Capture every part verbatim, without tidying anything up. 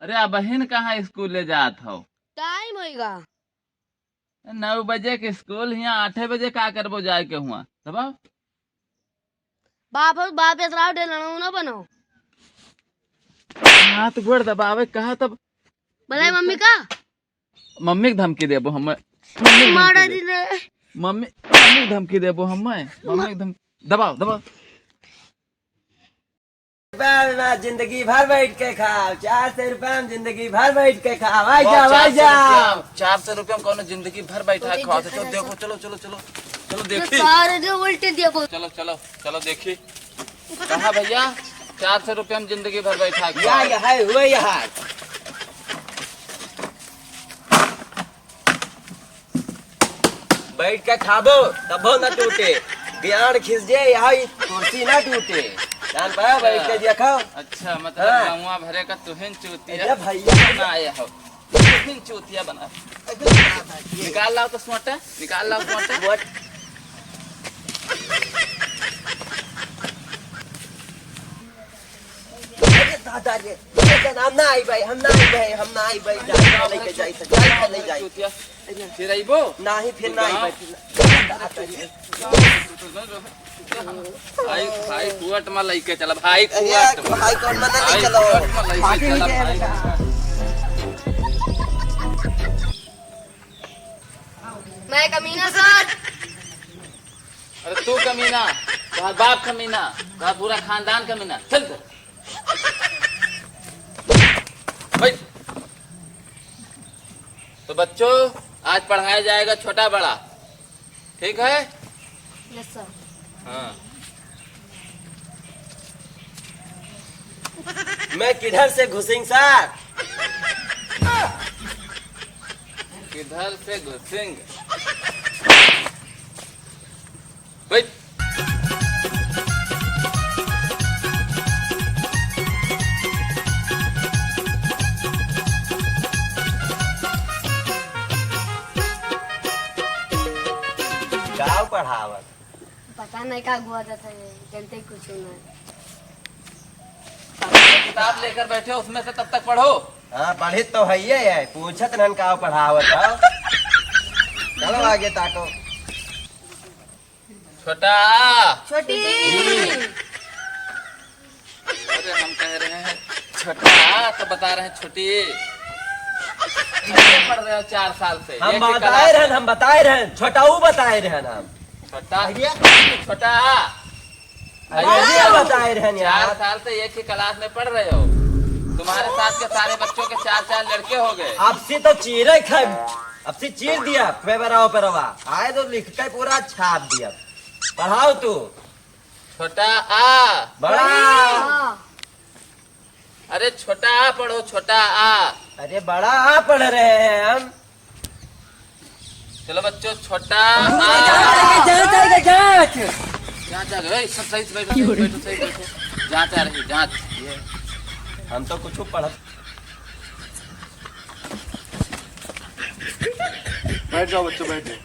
अरे, अबहिन कहाँ स्कूल ले जात हो? टाइम होइगा। नौ बजे के स्कूल, हियाँ आठे बजे का करबो जाए के हुआ? दबाओ। बाप हो, बाप इतरा डेलना ना बनो। हाथ गोड़ दबावे कहा तब। बोले मम्मी का? मम्मी के धमकी देबो हम। मम्मी के धमकी मारा दे। दी रे। मम्मी, मम्मी के धमकी देबो हम। मम्मी के धम-, दबाओ, दबाओ। रुपया में जिंदगी भर बैठ के खाओ, चार सौ रुपया में जिंदगी भर बैठ के खाओ। आ जाओ, आ जाओ। चार सौ रुपया में कौनो जिंदगी भर बैठा खाओ। चलो देखो, चलो, चलो, चलो, चलो देखी। सारे जो उल्टे दिया बोल। चलो, चलो, चलो देखी। कहा भैया, चार सौ रुपया में जिंदगी भर बैठा खाओ। या, या है, हुए यहाँ। बैठ के खाबो, तबो न टूटे। बियाण खिस जे, यहाँ ई कुर्सी न टूटे। जान पाया, बैठ के दिया खाओ। अच्छा, मतलब हाँ। गंगवा भरे का तुहिन चूतिया अरे भैया। बना आए हो। तुहिन चूतिया बना। अरे दादा, ये निकाल लाओ तो सोटा, निकाल लाओ सोटा। सोट- अरे दादा रे, अरे हम ना आई भाई, हम ना आई भाई, हम ना आई भाई, जाई के लेके जाई, जाई के ले जाई। चूतिया। फिर अइबो? नाही, फिर ना आई भाई, फिर ना। भाई, भाई कोर्ट में लेके चला, भाई अरे, कोर्ट में। भाई कोर्ट में लेके हाई चलो। कोर्ट में लेके चला, भाई। मैं कमीना सर। अरे तू कमीना, तुम्हारा बाप कमीना, तुम्हारा पूरा खानदान कमीना। चल, चल। बैठ। तो बच्चों, आज पढ़ाया जाएगा छोटा बड़ा, ठीक है? यस सर। हाँ। मैं किधर से घुसिंग सर? किधर से घुसिंग? बैठ। का पढ़ावत? पता नहीं का हुआ था, जनते कुछ नहीं। किताब लेकर बैठे, उसमें से तब तक पढ़ो। हाँ, पढ़ित तो है ये है, पूछत रहन का पढ़ावत हो। चलो आगे ताको। छोटा आ। छोटी। अरे हम कह रहे हैं छोटा आ, तो बता रहे हैं छोटी। कैसे पढ़ रहे हो चार साल से? हम एक ही बताए class रहन, में। हम बताए रहन, छोटा ऊ बताए रहन हम। छोटा, भैया। छोटा आ। अरे, अरे, ये बताए रहन यार। चार साल से एक ही class में पढ़ रहे हो, तुम्हारे साथ के सारे बच्चों के चार चार लड़के हो गए। अब से तो चीरे खाए, अब से चीर दिया पेपरवा पेपरवा। आए तो लिख के पूरा छाप दिया। पढ़ाओ तू। छोटा आ। बड़ा। हाँ। अरे छोटा आ पढ़ो, छोटा आ। अरे बड़ा आ पढ़ रहे हैं हम। चलो बच्चों, छोटा आ। जांच आएगा, जांच आएगा, जांच। जांच आ गई, सब सही से बैठो, सही से बैठो, सही से बैठो। जांच आ रही, जांच। ये हम तो कुछ पढ़ बैठ जाओ बच्चों, बैठ जाओ।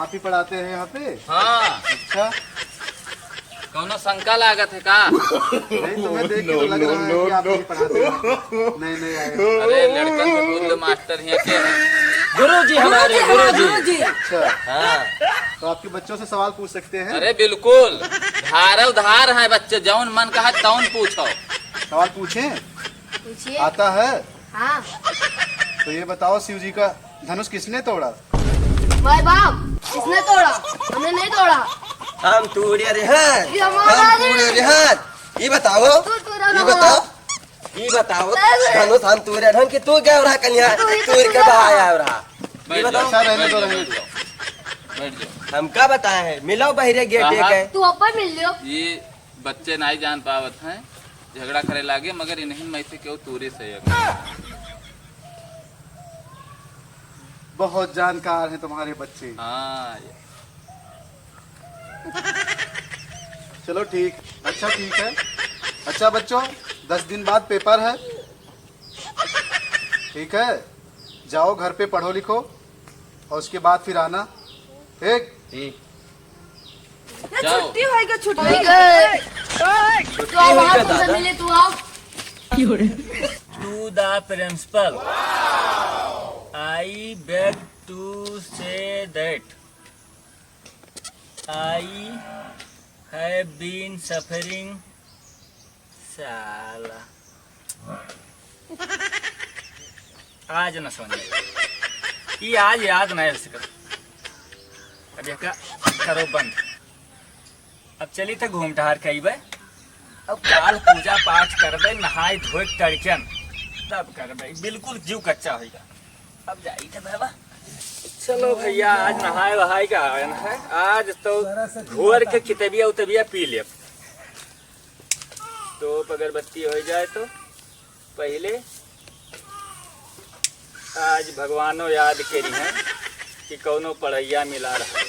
आप ही पढ़ाते हैं यहाँ पे? हाँ। अच्छा। कौनो शंका लागत है का? नहीं, तुम्हें देख के तो लग रहा है कि आप नहीं पढ़ाते हैं। नहीं, नहीं आए। अरे, लड़कन से पूछ लो, मास्टर यहाँ के हैं। गुरुजी हमारे, गुरुजी। अच्छा। हाँ। तो आपके बच्चों से सवाल पूछ सकते हैं? अरे, बिल्कुल। धार उधार है बच्चे, जौन मन कहा तौन पूछो। सवाल पूछें? पूछिए। आता है? हाँ। तो ये बताओ, शिव जी का धनुष किसने तोड़ा? भाई बाप, किसने तोड़ा? हमने नहीं तोड़ा। हम तूड़े रे हैं। ये हमारा हम नहीं। तूड़े रे हैं। ये बताओ, तू तूड़ा ये ना बताओ, हुआ। ये बताओ, नहीं, नहीं। धनुष हम तूड़े ढंग के तू गया रहा कन्या, तू ही तूड़ के तूड़ा। बाहर आया रहा। ये बैठ बताओ। जाओ, अच्छा, रहने दो, बैठ जाओ, रहने दो। बैठ जाओ। हम का बताए हैं? मिलो बहिरे गेटे कहा? के। तू ऊपर मिल लियो। ये बच्चे नाई जान पावत हैं, झगड़ा करे लागे, मगर इन्हीं में से केहू तूरे से एक। बहुत जानकार हैं तुम्हारे बच्चे। हाँ। चलो ठीक, अच्छा ठीक है। अच्छा बच्चों, दस दिन बाद पेपर है, ठीक है, जाओ घर पे पढ़ो लिखो और उसके बाद फिर आना, ठीक? ठीक। ये जाओ। छुट्टी होएगा, छुट्टी। होएगा। छुट्टी तू आओ, होएगा, तुमसे दादा। मिले, तू आओ। To the principal, I beg to say that I have been suffering. साला, आज ना समझ में। ई आज याद नहीं हो सकत। अब यहका करो बंद। अब चली त घूम टहर के अइबे। अब काल पूजा पाठ करबे, नहाए धोए के तड़कन, तब करबे। बिल्कुल जीव कच्चा होइगा। अब जाई थे बाबा। चलो भैया, आज नहाए वहाए का आयन है, आज तो घोर के कितबिया उतबिया पी लेब। तो अगरबत्ती हो जाए तो पहिले आज भगवानो याद करी हैं कि कौनो पढ़ैया मिला रहा।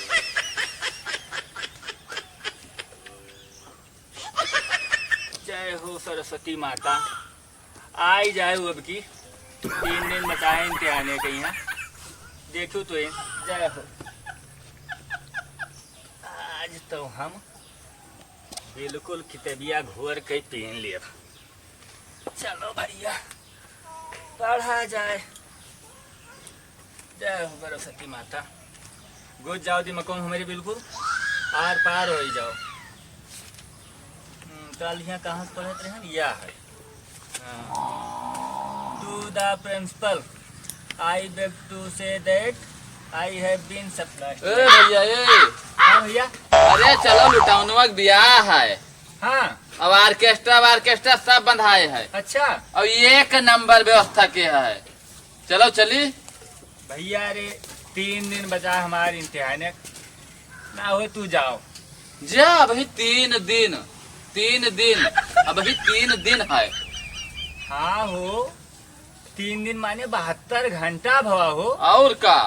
जय हो सरस्वती माता। आई जाए अब की तीन दिन बचाए इम्तिहाने के यहाँ। देखू तो ये। जय हो। आज तो हम बिल्कुल कितबिया घोर के पीन लेब। चलो भैया, पढ़ा जाए। जय हो सरस्वती माता। गुज जाओ दिमकम हमारी बिल्कुल आर पार हो ही जाओ। हम्म, काल यहाँ कहाँ से पढ़त रहे हम? या है। हाँ। To the principal, I beg to say that I have been supplied. ए भैया, ए। हाँ भैया। अरे चलो, लुटाउनवा के बियाह है। हाँ। अब ऑर्केस्ट्रा, ऑर्केस्ट्रा सब बंधाए है। अच्छा। अब एक नंबर व्यवस्था के है। चलो चली। भैया रे, तीन दिन बचा हमार इम्तिहान, ना हो तू जाओ। जा, अभी तीन दिन, तीन दिन, अभी तीन दिन है। हाँ हो, तीन दिन माने बहत्तर घंटा भवा हो। और का?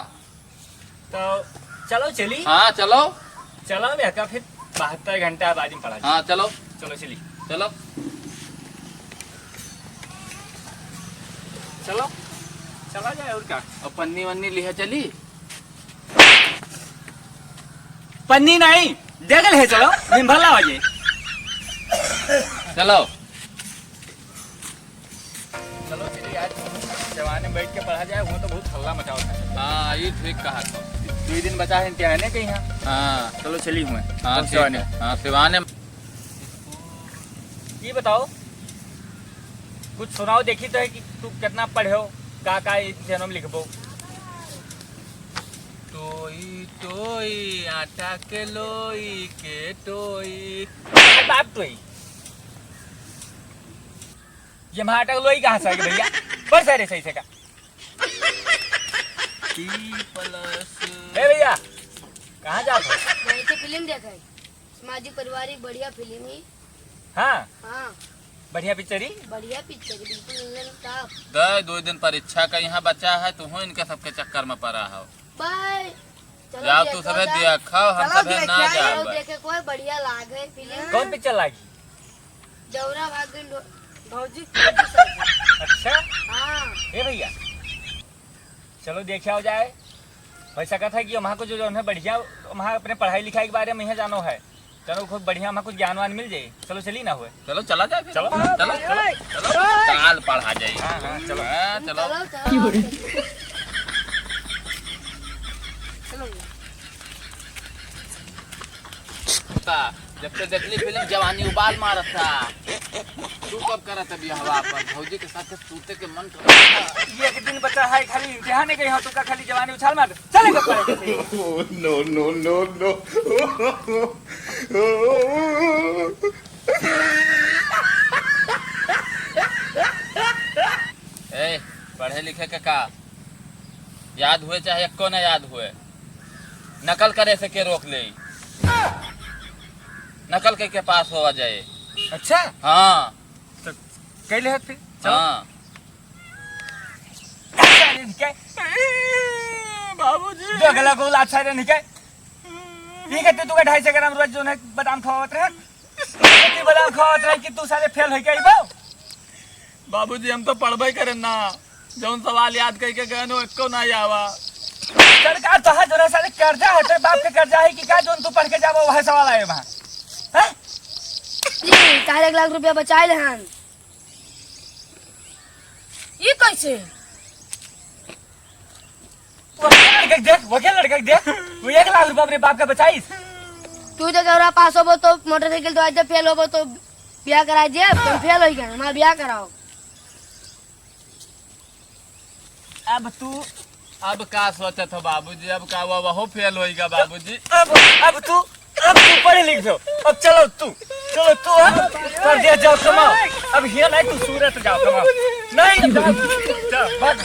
तो चलो चली। हाँ, चलो। चलो बेटा, फिर बहत्तर घंटा बाद में पढ़ा जाए। हाँ, चलो। चलो चली। चलो। चलो, चला जाए और का। अब पन्नी वन्नी लिहे चली? पन्नी नहीं, डेगल है, चलो, निम्भला हो जाए। चलो। चलो चलिए, आज जवाने में बैठ के पढ़ा जाए, वो तो बहुत हल्ला मचावत है। हाँ, ये ठीक कहा था। दो ही दिन बचा है इम्तिहाने के यहाँ। हाँ। चलो चलिए हुए। हाँ, चलो ठीक जवाने। है। हाँ, सिवाने। ये बताओ, कुछ सुनाओ, देखी तो है कि तू कितना पढ़े हो, का का इम्तिहानों में लिखबो। टोई टोई आटा के लोई के टोई। अरे बाप टोई। ये हमारा आटा के लोई कहाँ से आ गई भैया? पर सारे सही से का। टी प्लस। ए भैया, कहाँ जात हो? वहीं से फिल्म देखे, सामाजिक पारिवारिक बढ़िया फिल्म ही। हाँ। हाँ। बढ़िया पिक्चर ही। बढ़िया पिक्चर ही, बिल्कुल इंजन टॉप। दे, दो दिन परीक्षा का यहाँ बचा है, तुहूँ इनके सबके चक्कर में पड़ा हो। बाय। चलो जाओ, तू देखो सभे जाओ। देखो, हम चलो सभे ना देखो। जाओ चलो बस। देखे, कोई बढ़िया लागे फिल्म। कौन पिक्चर लागी? जौरा भाग गइल भौ-, भौजी, भौजी सब। अच्छा? हाँ। ए भैया, चलो देखे आओ जाए। भाई सकत है कि वहाँ को जो, जो है बढ़िया, वहाँ अपने पढ़ाई लिखाई के बारे में यहाँ जानो है। चलो खूब बढ़िया, वहाँ कुछ ज्ञान वान मिल जाए। चलो चली ना हुए। चलो चला जाए फिर। चलो। चलो, चलो, चलो। काल पढ़ा जाए। हाँ, हाँ, चलो। हाँ, चलो। चलो, चलो। चलो। का, जब से देखली फिल्म जवानी उबाल मारत था। तू कब करत अभी हवा पर? भौजी के साथ सूते के मन करत था। ये एक दिन बचा है, खाली इम्तिहान है, कहीं तुका खाली जवानी उछाल मार। चले गए पढ़े। Oh, no, no, no, no। ए, पढ़े लिखे के का? याद हुए चाहे एको ना याद हुए, नकल करे से के रोक ले? नकल के, के पास होवा जाए। अच्छा? हाँ। तो कैले है फिर? चलो। हाँ। बाबूजी। दो गला गोला अच्छा रे निके। ठीक है, तू, तू का ढाई सौ ग्राम रोज जो है बादाम खवावत रहे। इतनी बादाम खवावत रहे कि तू साले फेल होई गई बा। बाबूजी, हम तो पढ़बे करें ना, जौन सवाल याद करके गए नो, एको ना आवा। सरकार तो है, जो है साले कर्जा है, तेरे बाप के कर्जा है कि का, जौन तू पढ़ के जाबो, वह सवाल आए वहाँ। हैं? जी, तार एक लाख रुपया बचाए ले हन। कैसे? वकील लड़का के देख, वकील लड़का के देख, वो एक लाख रुपया अपने बाप का बचाइस। तू तो जौरा पास होबो तो मोटरसाइकिल तो आज फेल होबो तो ब्याह कराइ दे, तुम फेल होइ गए, हमारा ब्याह कराओ। अब तू, अब का सोचत हो बाबूजी? अब का वो, वो फेल होइगा बाबूजी? अब, अब तू, अब तू पढ़े लिख जाओ। अब चलो तू, चलो तू, अब परदेस जाओ कमाओ। अब हियाँ नहीं, तू सूरत जाओ कमाओ। नहीं, जाओ, जाओ, भाग।